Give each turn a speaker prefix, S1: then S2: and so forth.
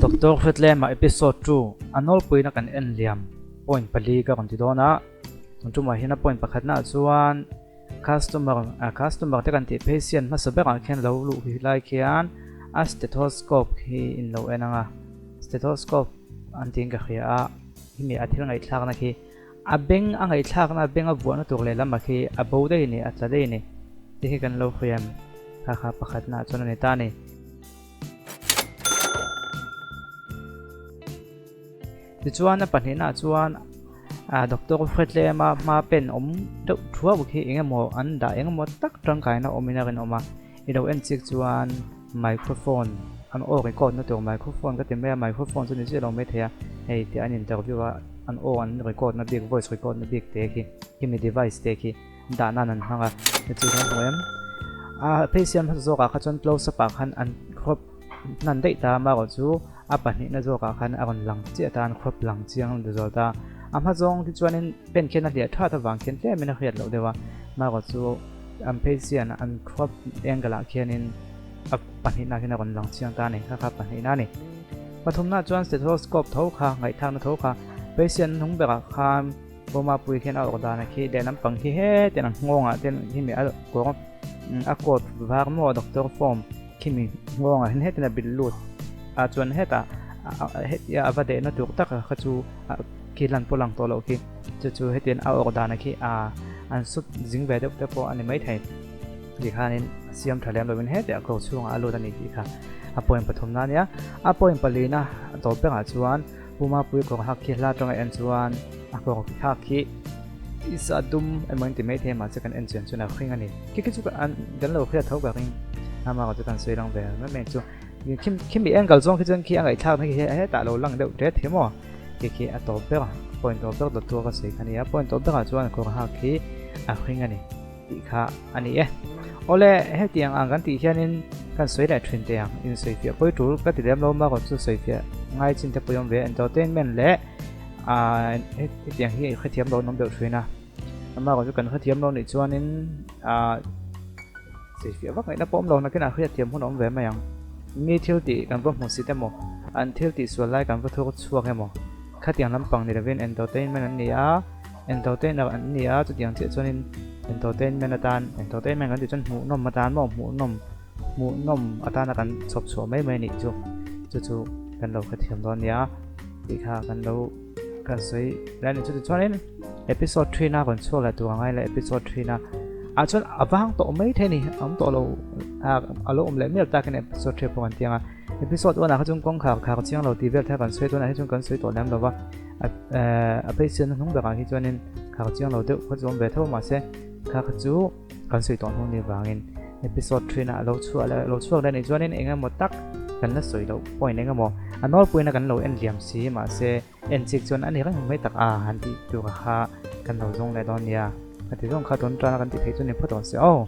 S1: Doctor Hretlema episode 2 a nawlpuina kan en liam point pali ka rawn ti dawn a, tun tumah hian a point pakhatna ah chuan customer customer te kan tih patient hmasa berah khian lo luh hi lai khian a stethoscope khi in lo en ang a, stethoscope an tiin ka hria a, hemi a thil ngaihthlakna khi A beng a ngaihthlakna a beng a vuahna tur lehlam ah khi a bo daih a ni, a tla daih a ni tih hi kan lo hria em? Kha kha pakhatna ah chuan a ni ta a ni. Tichuan a pahnihna ah chuan ah doctor Hretlema hma pen awm deuh thuau khi eng emaw an dah eng emaw tak tangkaina awmin a rinawm a, I lo en chik chuan microphone an aw record na tur microphone ka ti mai a, microphone chu ni chiah lo mai thei a, hei tih an interview a an aw an record na bik voice record na bik te khi khimi device te khi dah nan an hmang a ni chu kan hmu em. A phei siam hmasa zawk ah kha chuan close up ah khan an crop hnan daih ta amaherawh chu a pahnihna zawk ah khan a rawn lang chiah ta an crop lang chiang zual ta a hma zawng te chuanin pen khian a hliah that avang khian tlemin a hriat loh deuh a amaherawh chu An phei chian an crop angle ah khianin a pahnihna khian a rawn lang chiang ta a ni, kha kha pahnihna a ni. Pathumna chuan stethoscope tho kha, ngaihthlakna tho kha, patient hnung berah khan bawma pui khian a awrh dan a khi lehlam pang khi hetin a nghawngah te khimi a kawr a coat var maw doctor form khimi nghawngah hian hetin a bilh lut a chuan hetah hetia a va dehna tur tak kha chu khi lan pawh lang tawh loh khi chu chu hetian a awrh dan a khi a an sut zing ve deuh te pawh a ni maithei tikhanin a siam tha lem lovin hetiah a kawr chhungah a lut a ni tih kha a point pathumna a nia a point palina a tawp berah chuan puma pui kawr hak khi hla atanga en chuan a kawr hak khi isa dum emaw in ti maithei mahse kan en chian chuan a hring a ni khi khi chu an kan lo hriat tho ka ring amaherawh chu kan sawi lang ve mai mai chu Khimi angle zawng khi chuan khi a ngaihthlakna khi hetah lo lang deuh ṭet hi maw? Khi khi a tawp ber a, point tawp ber dawt tur ka sawi kha a ni a, point tawp berah chuan kawr hak khi a hring a ni tih kha a ni e. Awle, hetiang ang kan tih hianin kan sawi leh ṭhin teh ang, insawifiah pawi ṭul ka ti lem lo marawh chu sawifiah ngai chin te pawh i awm ve a, entertainment leh ah hetiang hi hrethiam lo an awm deuh ṭhin a, amaherawh chu kan hrethiam lo nih chuanin ah. Sawifiah vak ngaihna pawh awm lo nakin a hriatthiam hun a awm ve mai ang. Mi thil tih kan va hmu sit emaw, an thil tih sual lai kan va thur chhuak emaw, khatiang lampang ni lovin entertainment an ni a, entertainer an ni a, chutiang chiah chuanin entertainment atan, entertainment kan tih chuan hmuhnawm atan maw, hmuhnawm, hmuhnawm atana kan chhawp chhuah mai mai a nih chu, chu chu kan lo hrethiam dawn nia tih kha kan lo kan sawi lai a ni. Chutichuanin episode 3 na rawn chhuak leh tur a ngai leh episode 3 na ah chuan a vang tawh mai thei a ni a awm tawh lo a lo awm leh mial takin episode 3 pawh kan ti ang a episode 1 ah kha chuan kawngkhar khar chiang lo tih vel te kha kan sawi dawn a hei chuan kan sawi tawh lem lo va a beisei na hnung berah hi chuanin khar chiang lo deuh kha chu awm ve tho mahse kha kha chu kan sawi tawh hnu ni vangin episode 3 na lo chhuah leh lo chhuak leh nih chuanin eng emaw tak kan la sawi loh point eng emaw a nawlpuina kan lo en liam si mahse En chik chuan a ni reng mai tak a han tih tur kha kan lo zawng leh dawn nia. Ka ti zawng kha tun tana kan tih theih chu ni phawt awm se aw.